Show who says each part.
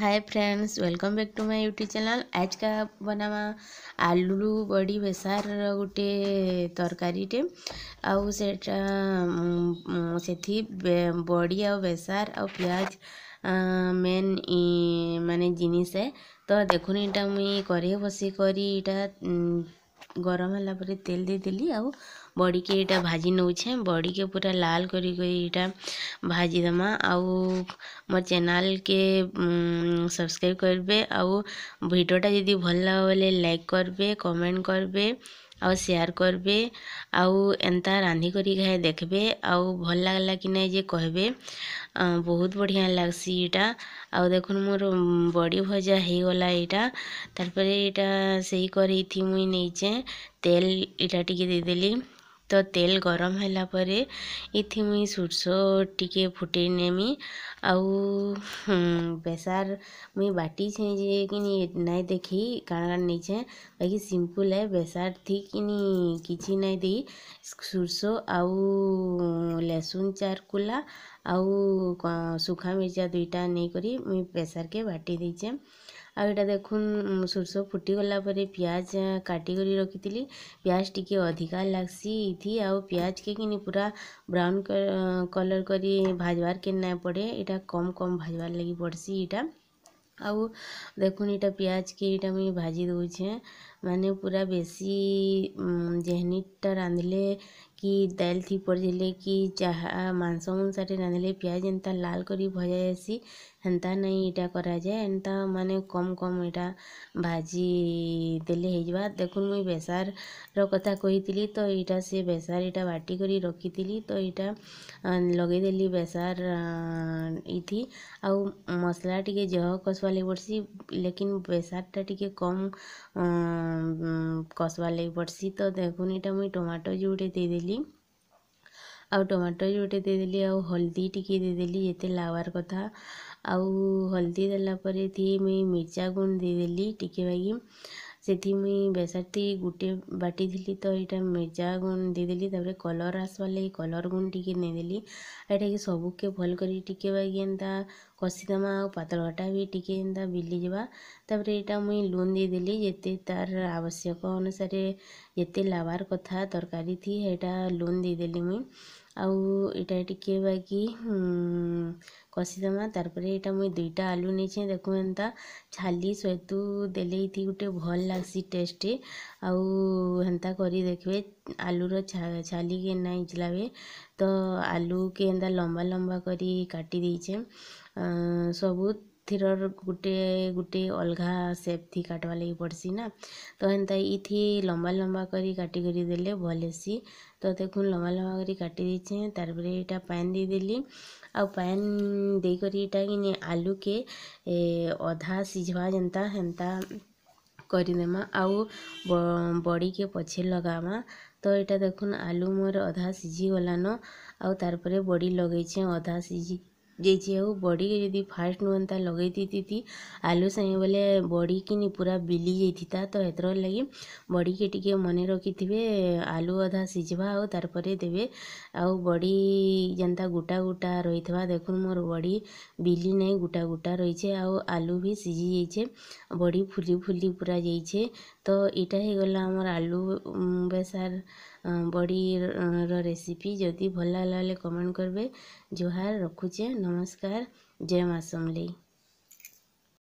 Speaker 1: Hi friends, welcome back to my YouTube channel. आज का बनामा आलू बड़ी बेसार गोटे तरकारीटे आउ सेटा सेथि बड़ी आउ बेसार आउ प्याज मेन माने जिनिस है। तो देखुन इटा मुई करे बसी करी इटा गरम होला परे तेल दे देली आउ बड़ी के इटा भाजी नौछे। बड़ी के पूरा लाल करी करी इटा भाजी दमा। आउ मोर चैनल के सब्सक्राइब करबे आउ भिडियोटा यदि भल लगे बोले लाइक करबे, कमेंट करबे आउ शेयर करबे आउ एंता रांधी करी खाए देखबे आउ भल लागला कि नहीं जे कहबे। बहुत बढ़िया लागसी इटा। आउ देखुन मोर बड़ी भजा हो गला इटा। तारपरे इटा सेही करी थी मुई नेइचे तेल इटा टिके दे देली। तो तेल गरम होला परे इथि मुई सुरसो टिके फुटे नेमी। आउ बेसार मुई बाटी छे जे कि नाई देखी काण काण नेछे, बाकी सिंपल है। बेसार थी कि किछि नाई दी सुरसो आउ लहसुन चार कुला आउ सूखा मिर्चा दुईटा नेई करी मुई बेसार के बाटी देइछे। आउ एटा देखुन सुरसो फुटी गला परे प्याज काटी करी रखितिली। प्याज टिके अधिका लागसी इथि। आउ प्याज के किनी पूरा ब्राउन कलर करी भाजवार के नाय पड़े, एटा कम कम भाजवार लगी पड़सी इटा। आउ देखुन इटा प्याज के इटा मुई भाजी दउछे, माने पूरा बेसी जेहनीटा रांधले कि दाल थी पड़ जिले कि चाहा मांस मुंसाटे रांधले प्याज एंता लाल करी भजा जासी हेंता नहीं इटा करा जाए, एंता माने कम कम इटा भाजी देले होइजबा। देखुन मुई बेसार र कथा कहितिली तो इटा से बेसार इटा बाटी करी रखितिली तो इटा लगे देली बेसार इथि। आउ मसला टिके जह कसवा लगी पड़सी, लेकिन बेसारटा टिके कम कसवा लगी पड़सी। तो देखुन इटा मुई टमाटो जुड़े दे देली आउ टमाटो जुड़े दे देली आउ हल्दी टिके दे देली जेते लागवार कथा। आउ हल्दी देला परे थी मुई मिर्चा गुंड दे देली टिके बागी। सेथि मुई बेसार थी गुटे बाटी थिली तो एटा मिर्चा गुंड दे देली। तापरे कलर आसवा लागि कलर गुंड टिके ने देली। एटा के सबुके भल करी टिके बागी एंता कषिदमा आउ पातलटा भी टिके एंता बिली जिबा। तापरे एटा मुई लून दे देली जेते तार आवश्यक अनुसारे जेते लावार कथा तरकारी थी एटा लून दे देली मुई। आउ एटा टिके बाकी कषिदमा। तारपरे एटा मुई दुईटा आलू नेछे। देखु एंता छाली सहितु देले इथि गुटे भल लागसी टेस्ट। आउ हेंता करी देखबे आलूर छाली के नाई इचलावे तो आलू के एंता लंबा लंबा करी काटी देइछे। सबु थिरर गुटे गुटे अलगा सेप थी काटवा लगी पड़सी ना, तो हेंता इथि लंबा लंबा करी काटी करी देले भल हेसी। तो देखुन लंबा लंबा करी काटी देइछे। तारपरे एटा पानी दे देली। आउ पानी दे करी एटा किनी आलू के अधा सिझवा जेंता हेंता करी देमा। आउ बड़ी के पछे लगामा। तो एटा देखुन आलू मोर अधा सिझी गलानो। आउ तारपरे बड़ी लगेछे अधा सिझी जैछे। आउ बड़ी के यदि फास्ट नु एंता लगई थी आलू संगे बोले बड़ी किनी पूरा बिली जैथिता। तो एतर लगी बड़ी के टिके मने रखिथिबे आलू अधा सिझबा आउ तारपरे देबे। आउ बड़ी जेंता गुटा गुटा रहिथबा। देखुन मोर बड़ी बिली नहीं गुटा गुटा रहिछे। आउ आलू भी सिझी जैछे, बड़ी फुली फुली पूरा जैछे। तो इटा हो गला हमर आलू बेसार बड़ी र रेसिपी। जदि भल लागला कमेंट करबे। जोहार रखुचे, नमस्कार, जय माँ समलेई।